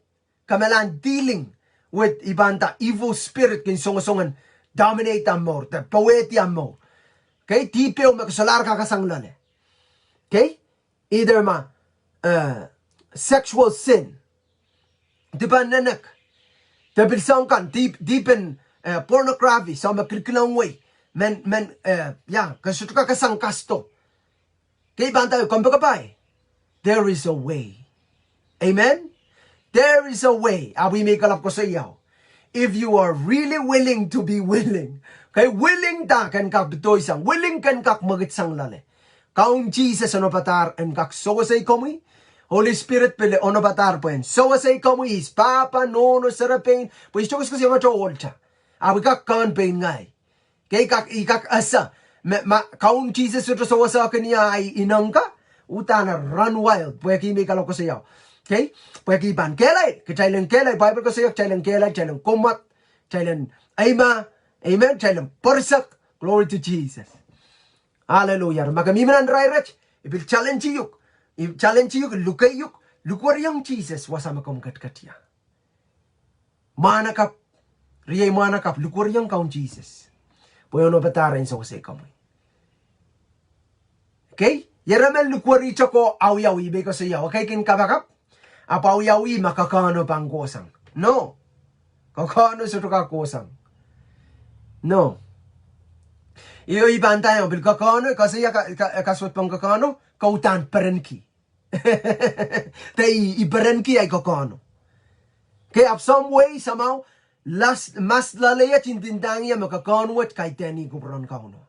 Ke me lahn dealing with, I pahn nda, evil spirit kin songosong en dominate ahmw mour, de powehdi ahmw mour. Okay? Dihp ehu me ke solahr kakasang loale. Okay? Either ma, eh, sexual sin, dipen nenek, de pil soahng kan, dihp, dihpen, eh, pornography, soahng me kilkilengwei, men, men, eh, ya, ke sohte kakasang kasdo. Kei, I pahn nda, kompoakepahi. There is a way. Amen? There is a way. Ahpw ih me I kalap koasoia. If you are really willing to be willing, kei, willing da ke en kak pedoisang, willing ke en kak mwekidsang loale, Kaun Sises onopadahr en kak sewesei komwi. Holy Spirit pil onopadahr pwehn sewesei komwi, ihs pahpa, nohno, serepein, pwe ihs tokoskos iamato olta. Ahpw I kak kehn pein ngehi. Kei, I kak, I kak ese me, ma Kaun Sises sohte sewesehkin ie ahi ineng ka, uhdahn run wild, pwehki me I kalap koasoia. Kei, pwehki I pahn kehlail, kitail en kehlail, Bible koasoia kitail en kehlail, kitail en komwad, kitail en eimah, amen, kitail en pwerisek, glory to Jesus. Hallelujah. Ma ke mihmi nan irair wet, I pil challenge uhk, I challenge uhk, lukei uhk, lukweriong Sises wasa me komw ketiket ie. Mwahnakapw, riei mwahnakapw, lukweriong Kaun Sises, pwe onopadahr en sewesei komwi. Okay? Ire men lukwerihte ko awiawi, I pil koasoia, okay, kin kapakap, ahpw awiawi ma kakahno pahn kohsang. No. Kakahno sohte kak kohsang. No. Ih, I pahn nda, pil kakahno, koasoia ka, ka, kasuwed pohn kakahno, ke uhdahn perenki. De I, I perenki ahi kakahno. Okay, ahpw some way, somehow, las, mas loale iet I ndindahng ie me kakahno wet kaidehn kupwuren Kauno.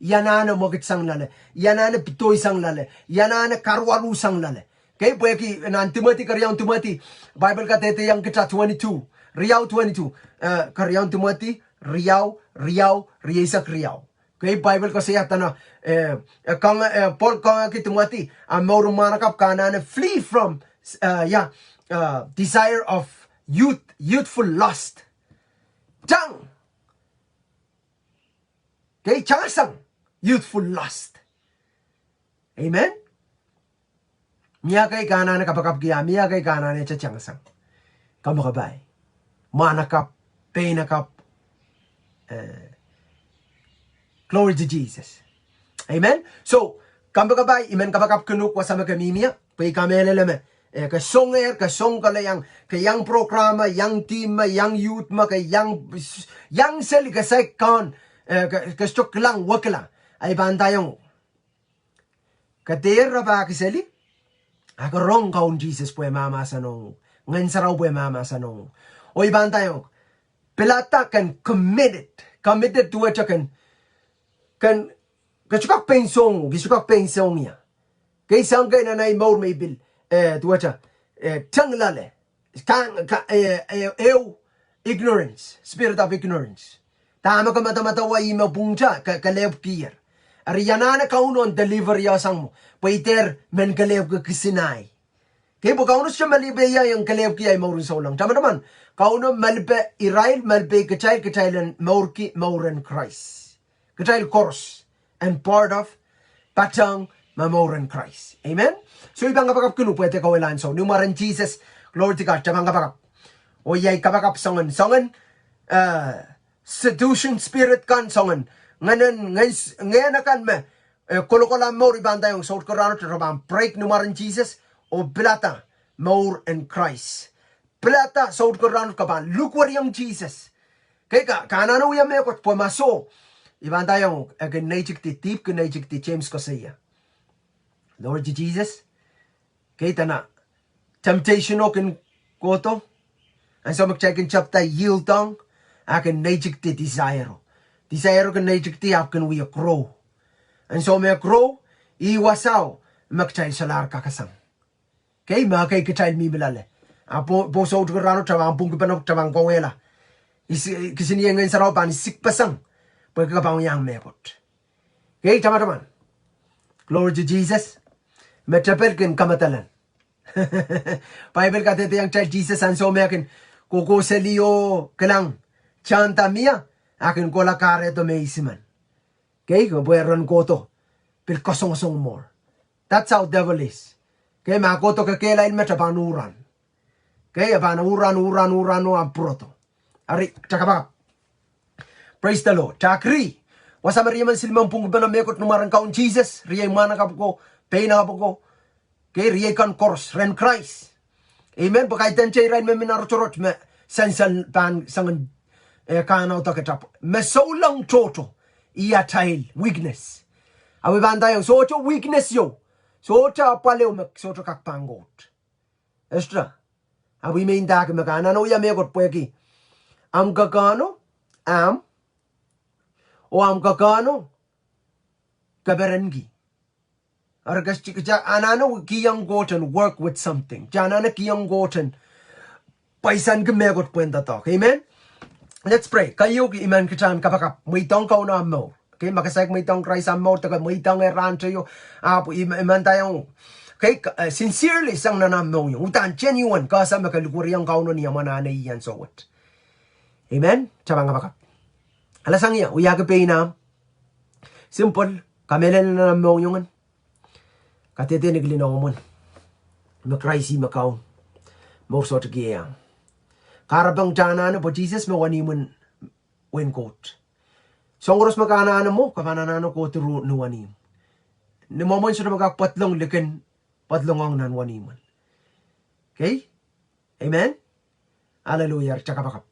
I anahne mwekidsang loale. I anahne pedoisang loale. I anahne karuwaru sang loale. Okay, pwehki nan Timoty, keriaun Timoty, Bible kadehdehiong kita twenty-two, riau twenty-two, eh, keriaun Timoty, riau, riau, rieisek riau. Okay, Bible koasoia dene, eh, eh, kang, eh, Pohl kangki Timoty, a mour en mwahnakapw ke anahne flee from, eh, ya, eh, desire of youth, youthful lust. Tang. Okay, tangasang, youthful lust. Amen. Mie ekei ke anahne kapakapki, mie ekei ke anahne tangasang. Kompoakepahi. Mwahnakapw, peinakapw. Eh, glory to Jesus. Amen. So, Kompoakepahi, I men kapakapkin uhk wasa me ke mihmi ie, pwe I kamehlele me, eh, ke songehr, ke song kalahngan, ke iang program me, iang team me, iang youth me, ke iang, iang seli ke saik kan, eh, ke, ke sohte kilang wekila. Ahi pahn ndaiong, ke dehr rapahki seli, a ke rong Kaun Sises pwe mahmahsanihong uhk, Ngehn Sarawi pwe mahmahsanihong uhk. Oh I pahn ndaiong, pilada ken committed, committed duwehte ken, ken, ke sohte kak pein song uhk, ke sohte kak pein song ie. Ke sang kei nan ahi mour me I pil, eh, duwehte, eh, teng loale. Kang, ka, eh, eh, ehu ignorance, spirit of ignorance. Dahme ke madamadau ie me pwungta, ke, kelehpwkier. Eri I anahne Kauno en deliver ie sang mwo. Pwe I dehr men kelehpwki kisin ahi. Kei pwe Kauno sohte malipe ie en kelehpwki ahi mouren souleng. Tamataman, Kauno malipe irail, malipe kitail, kitail en mourki mouren Krais. Kitail koaros en part of patehng me mouren Krais. Amen. So I pahn kapakapkin uhk pwe de kawehla ansou. Ni mwaren Sises, glory to God, kitail pahn kapakap. Oh iei kapakap soangen, soangen, eh, seduction spirit kan soangen. Ngehnen, ngehn, ngehn akan me, eh, kolokol ah mour. I pahn ndaiong sout ko rahnwet kitail pahn break ni mwaren Sises, oh pilada mour en Krais. Pilada sout ko rahnwet ke pahn lukweriong Sises. Kei ka, ke anahne wia mehkot pwe ma soh. I pahn ndaiong, e kin neitikdi, dihp kin neitikdi, James koasoia. Lord Jesus. Kei dene, temptation o kin kohdo. Ansou me kitail kin tepda yield ong, a kin neitikdi desire o. Desire o kin neitikdi ahpw kin wie grow. Ansou me grow, ih wasao, me kitail solahr kakasang. Kei me kei kitail mihmi loale. A pwe, pwe sout ko rahnwet kitail pahn pwungkipene, kitail pahn kawehla. Is, kisin iei Ngehn Sarawi pahn isikpeseng. Pwe ke pahn iang mehkot. Kei tamataman. Glory to Jesus. Me tepel kin kamedelen. Baibel kadehdehiong kitail Sises ansou me e kin kohkohseli oh kilang, tanda mie, a kin kohla kahrehdo me isimen. Kei, ke pwe ren kohdo pil kasongosong mwohn. That's how devil is. Kei, ma kohdo kekehlail me kitail pahn uhran. Kei, e pahn uhran, uhran, uhran oh ahpw pwurodo. Eri, kitail kapakap. Praise the Lord. Kitail agree. Wasa me riemen silimen pwungkipene mehkot ni mwaren Kaun Sises, riei mwahnakapw ko, peinakapw ko. Kei, riei kan koaros, rehn Krais. Amen. Pwe kaidehn kitail irail me mi nan rotorot me sansal pahn soangen, eh, kahnauda kitail pwe. Me souleng tohto, ih atail weakness. Ahpw I pahn ndaiong, sohte weakness ieu. Sohte apwal ieu me sohte kak pahn koht. Ester. Ahpw I men ndahki me ke anahne wia mehkot pwehki amw kakahno, amw, oh amw kakahno, ke perenki. Eri ke, kitail anahne kihong Koht en work with something. Kitail anahne kihong Koht en pwaisanki mehkot pwehn doadoahk. Amen. Let's pray. Keieu I men kitail en kapakap. Mweidohng Kauno ahmw mour. Kei, ma ke saik mweidohng Krais ahmw mour, de ke mweidohng eh rahn teio, ahpw I men, I men ndaiong. Kei, eh, sincerely sang nan ahmw mohngiong. Udahn genuine, ke ese me ke lukweriong Kauno ni ahmw anahne ih ansou wet. Amen. Kitail pahn kapakap. Alasang ie, wiahki pein ahmw. Simple, kamehlele nan ahmw mohngiong en. Kadehde ni kilin omwen. Me Krais ih me Kaun. Mour sohte kihong. Kahrepen kitail anahne pwe Sises me wenihmw en wehin Koht. Soahng koaros me ke anahne mwo, ke pahn anahne kohdo ni wenihmw. Ni mwomwen sohte me kak pedolong likin pedolongohng nan wenihmw en. Kei? Amen. Hallelujah, eri kitail kapakap.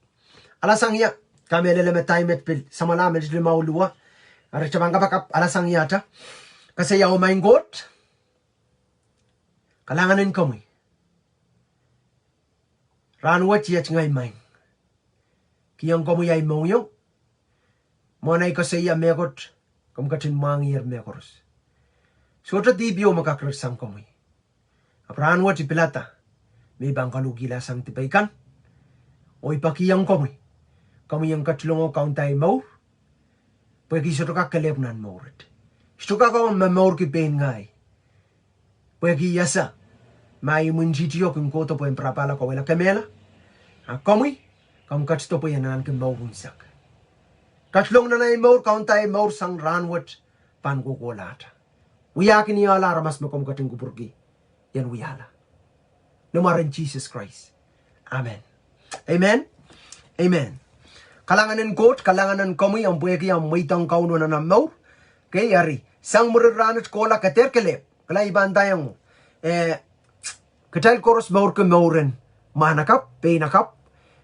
Alasang ie, kamehlele me time et pil samwala, minit limau luwa. Eri kitail pahn kapakap, alasang ie kitail. Koasoia, oh Maing Koht, kalahngan en komwi. Rahnwet iet ngehi Maing. Kihong komwi ahi mohngiong. Mwohn ahi koasoia mehkot, komw ketin mwahngiher mehkoaros. Sohte dihp ieu me kak rir sang komwi. Ahpw rahnwet I pilada me I pahn kaluhkihla sang dipei kan. Oh I pekihong komwi, komwi en ketilong oh kaunda ahi mour. Pwehki I sohte kak kelehpw nan mour et. I sohte kak ong me mourki pein ngehi. Pwehki I ese me ahi imwintihti o kin kohdo pwehn pirapahla, kauwehla, kemehla. A komwi, komw ketido pwe I en ahneki mour unsek. Ketilong nan ahi mour, kaunda ahi mour sang rahnwet pahn kohkohlahte. Wiahki ni ahla aramas me komw ketin kupwurki I en wiahla. Ni mwaren Sises Krais. Amen. Amen. Amen. Kalahngan en Koht, kalahngan en komwi, ahmw pwehki ahmw mweidohng Kauno nan ahmw mour. Kei, eri, Sang mwurin rahnwet kohla ke dehr kelehpw, kala I pahn ndaiong, eh, kitail koaros mourki mouren mwahnakapw, peinakapw.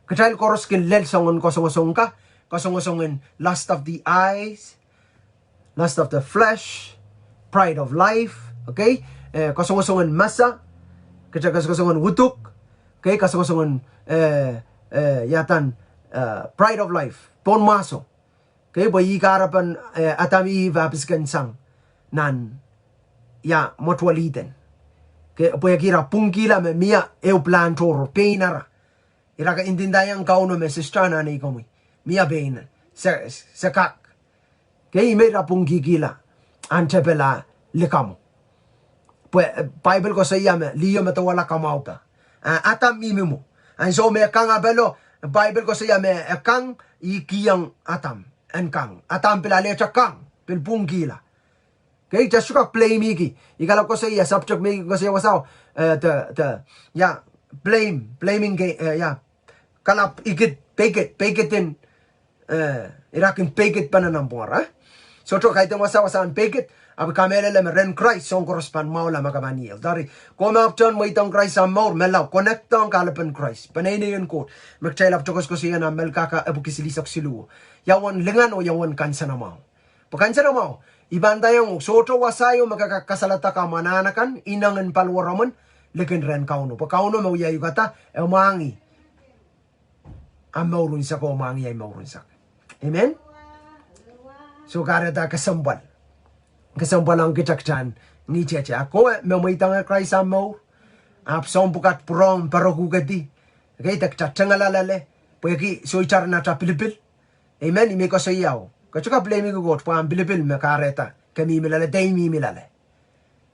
Kitail koaros kin lel soangen kasongosong ka, kasongosong en lust of the eyes, lust of the flesh, pride of life, okay? Eh, kasongosong en masa, kitail kasongosong en uduk, okay? Kasongosong en, eh, eh, iadan, eh, pride of life, pohn mwahso. Okay, pwe ih kahrepen, eh, Adam Ihp ah pisikensang nan, ia, mwetuwel Ihden. Okay, pwehki ira pwungkihla me mie ehu pilahn tohrohr, pein ara. Ira ke ndindaiong Kauno me Sister Anahn, ei komwi, mie pein, se, se kak. Okay, ih me ira pwungkihkihla ahn tepel ah likamw. Pwe, eh, Paipel koasoia me liho medewehla kamwahupe. Ah, Adam mihmi mwo. Ansou me e kang apelo, Paipel koasoia me e kang, ih kihong Adam en kang. Adam pil alehte kang, pil pwungkihla. Okay, I sohte kak blameiki. I kalap koasoia subject me I koasoia wasao, eh, de, de, ia, blame, blaming game, eh, ia, kalap ikid, peikid, peikid en, eh, ira kin peikid pahn nan pwungara. Sohte kaidehn wasa wasahn peikid, ahpw kamehlele me rehn Krais soahng koaros pahn mwahula ma ke pahn yield. Tari, komw ahpw tohn mweidohng Krais ahmw mour, menlau, connectdohng kahlepen Krais, peneinei en Koht, me kitail ahpw tokosokoasoia nan Melkahka epwiki silihsek siluh. Ia uwen lingan oh ia uwen kansenamwahu. Pwe kansenamwahu, I pahn ndaiong, sohte wasa ieu me ke kak kasaledek ahmw anahn akan, ineng en paliwaromwen, likin rehn Kauno. Pwe Kauno me wia uhk, kata, e mwahngih ahmw mour unsek oh mwahngih ahi mour unsek. Amen. Soh, kahrehda kesempwal. Kesempwal ong kitail kitail, ngihtete. A kowe me mweidohngehr Krais ahmw mour, ahpw soahng pwukat pwurehng perekuhkedi. Okay, de kitail tengala loale, pwehki soh, itail en atail pilipil. Amen. I men koasoia, ke sohte kak blameiki Koht pwe ahmw pilipil me kahrehda ke mihmi loale, de I mihmi loale.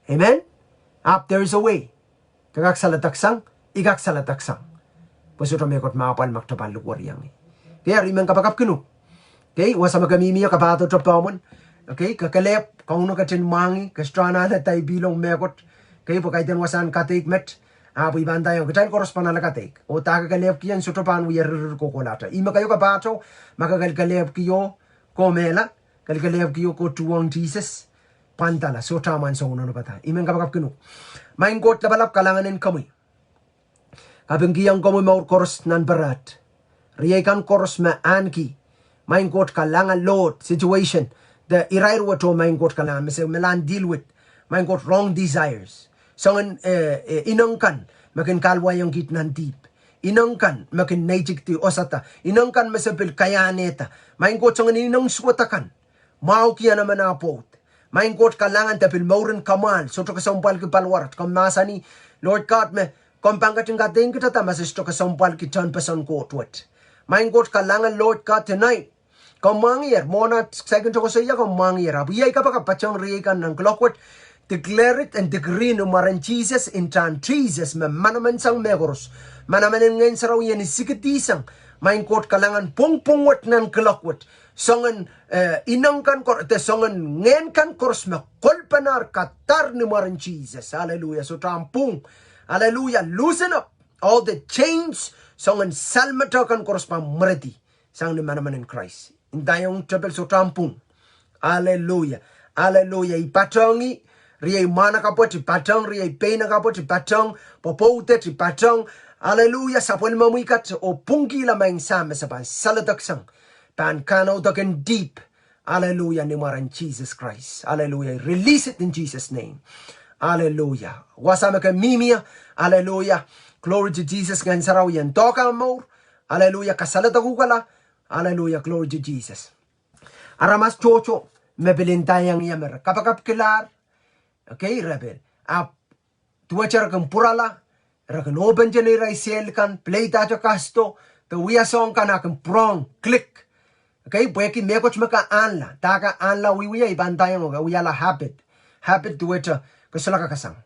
Amen. Ahpw there is a way. Ke kak saledeksang, I kak saledeksang. Pwe sohte mehkot me apwal me kitail pahn likwerihong ih. Okay, eri I men kapakapkin uhk. Okay, wasa me ke mihmi ie, kapahdohte pehmwen. Okay, ke kelehpw, Kauno ketin mwahngih, ke sohte anahne daipihlong mehkot. Okay, pwe kaidehn wasahn kadeik met, ahpw I pahn ndaiong, kitail koaros pahn ale kadeik. Oh dahke kelehpwki en sohte pahn wia ririr kohkohlahte. Ih me keieu kapahtou, ma ke kelekelehpwki oh, komehla, kelekelehpwki oh kohtuwong Sises, pwandala, sohte ahmw ansou en onopada. I men kapakapkin uhk. Maing Koht Lapalap, kalahngan en komwi. Kapingkihong komwi mour koaros nan pere. Riei kan koaros me ahneki, Maing Koht, kalahngan, Lord, situation, de irair wet, oh Maing Koht, kalahngan, me se melahn deal with, Maing Koht, wrong desires. Soangen, eh, eh, ineng kan me kin kahluwahiong kiht nan dihp. Ineng kan me kin neitikdi osada. Ineng kan me se pil kaiahnehda. Maing Koht, soangen ineng suwed akan, mwahuki emen ah pwoud. Maing Koht, kalahngan, de pil mouren kamwahl, sohte kesempwalki paliwarat. Komw mahsanih, Lord God, me komw pahn ketin kadeik kitail ma se sohte kesempwalki tehnpesen Koht wet. Maing Koht, kalahngan, Lord God, tonight, komw mwahngiher, mwohn ah saikinte koasoia komw mwahngiher. Ahpw iei ahi kapakap, patehng riei kan nan kuloak wet, declare it and decree ni mwaren Sises, ntahn Sises me manaman sang mehkoaros. Manaman en Ngehn Sarawi en isikidisang, Maing Koht, kalahngan, pwungpwung wet nan kuloak wet. Soangen, eh, ineng kan koaros, de soangen ngehn kan koaros me kolpenahr, kadahr ni mwaren Sises. Hallelujah. Sohte ahmw pwung. Hallelujah. Loosen up all the chains. Soangen salmate kan koaros pahn mweredi sang ni manaman en Krais. Ndaiong tepel, sohte ahmw pwung. Hallelujah. Hallelujah. I patehng ih, riei mwahnakapw wet, I patehng riei peinakapw wet, I patehng pwopwoud wet, I patehng, hallelujah, sapwellimomwi kat, oh pwungkihla Maing Sahm me se pahn saledeksang, pahn kahnawehda kin dihp. Hallelujah, ni mwaren Sises Krais. Hallelujah. I release it in Jesus' name. Hallelujah. Wasa me ke mihmi ie. Hallelujah. Glory to Jesus. Ngehn Sarawi en doahke ahmw mour. Hallelujah. Kasaledekuhkala. Hallelujah. Glory to Jesus. Aramas tohto me pil ndaiong ie me re kapakapkilahr. Okay, re pil, ahpw duwehte re kin pwurala, re kin open teneirail sel kan, peleidahte kasdo, de wia soahng kan a kin pwurehng, click. Okay, pwehki mehkot me ke ahnla, dahke ahnla wiewia, I pahn ndaiong, ke wiahla habit. Habit duwehte ke solahr kakasang.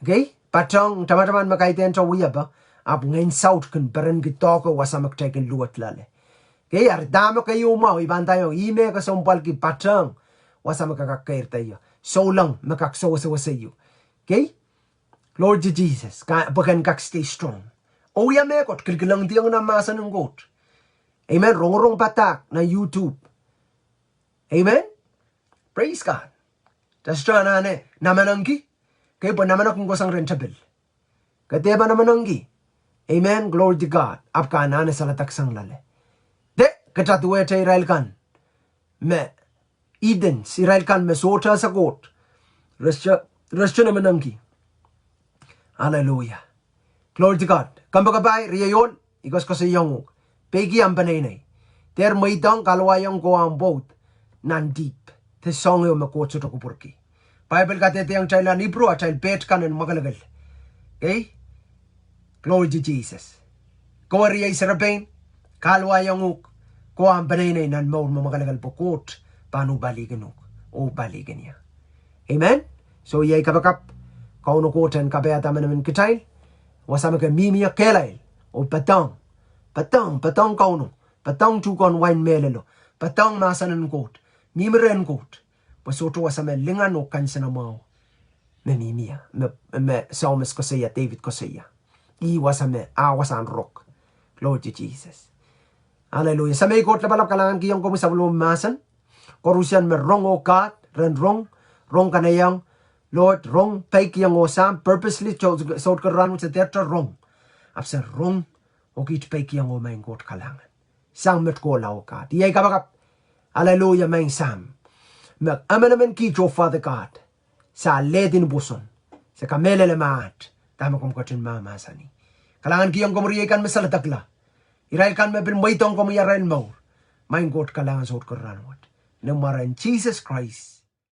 Okay, patehng tamataman me kaidehnte wiepe, ahpw ngehn saut kin perenki doahke wasa me kitail kin luwet loale. Okay, eri dahme keieu mwahu, I pahn ndaiong, ih me kesempwalki patehng wasa me ke kak keirda ie, souleng me kak sewesewese ie. Okay, Lord Jesus, ka, pwe ken kak stay strong. Oh wia mehkot, kilkilengdiong nan mahsen en Koht. Amen. Rongorong padahk nan YouTube. Amen. Praise God. Test anahne namenengki, kei, pwe namenek kin kohsang rehn tepil. Ke dehpa namenengki. Amen, glory to God. Ahpw ke anahne saledek sang loale. De, kitail duwehte irail kan me heathens, irail kan me sohte ese Koht. Re sohte, re sohte namenengki. Hallelujah. Glory to God. Kompoakepahi, riei ohl, I koasoakoasoiong uhk, peiki ahmw peneinei. Dehr mweidohng kahluwahiong koh ahmw pwoud nan dihp, de soahng ehu me Koht sohte kupwurki. Bible kadehdehiong kitail nan Ipru atail peht kan en mwakelekel. Kei? Glory to Jesus. Kowe riei serepein, kahluwahiong uhk, koh ahmw peneinei nan mour me mwakelekel pwe Koht pahn uhpalihkin uhk, oh palihkin ie. Amen. So iei kapakap Kauno Koht en kapaiada emenemen kitail, wasa me ke mihmi ie kehlail, oh padahng, padahng, padahng Kauno, padahng tuhkehn wain mehlelo, padahng mahsen en Koht, mihmi rehn Koht, pwe sohte wasa me lingan oh kansenamwahu me mihmi ie, me, me Psalmist koasoia, Depit koasoia. Ih wasa me, ah wasahn rong. Glory to Jesus. Hallelujah. Semei Koht lapalap, kalahngan kihong komwi sapwellimomwi mahsen. Koarusie me rong oh Koht, ren rong, rong kanaiehng, Lord, rong peikiong oh Sahm, purposely, sout, sout karaun wet se dehte rong. Ahpw se rong, oh kiht peikiong oh, Maing Koht, kalahngan. Sang met kohla oh Koht. Iei kapakap. Hallelujah, Maing Sahm. Me emenemen kiht oh Father God, se alehdi ni pwoson. Se kamehlele me aht dahme komw ketin mahmahsanih. Kalahngan kihong komwi riei kan me saledekla. Irail kan me pil mweidohng komwi arail mour. Maing Koht, kalahngan sout karaun wet. Ni mwaren Sises Krais.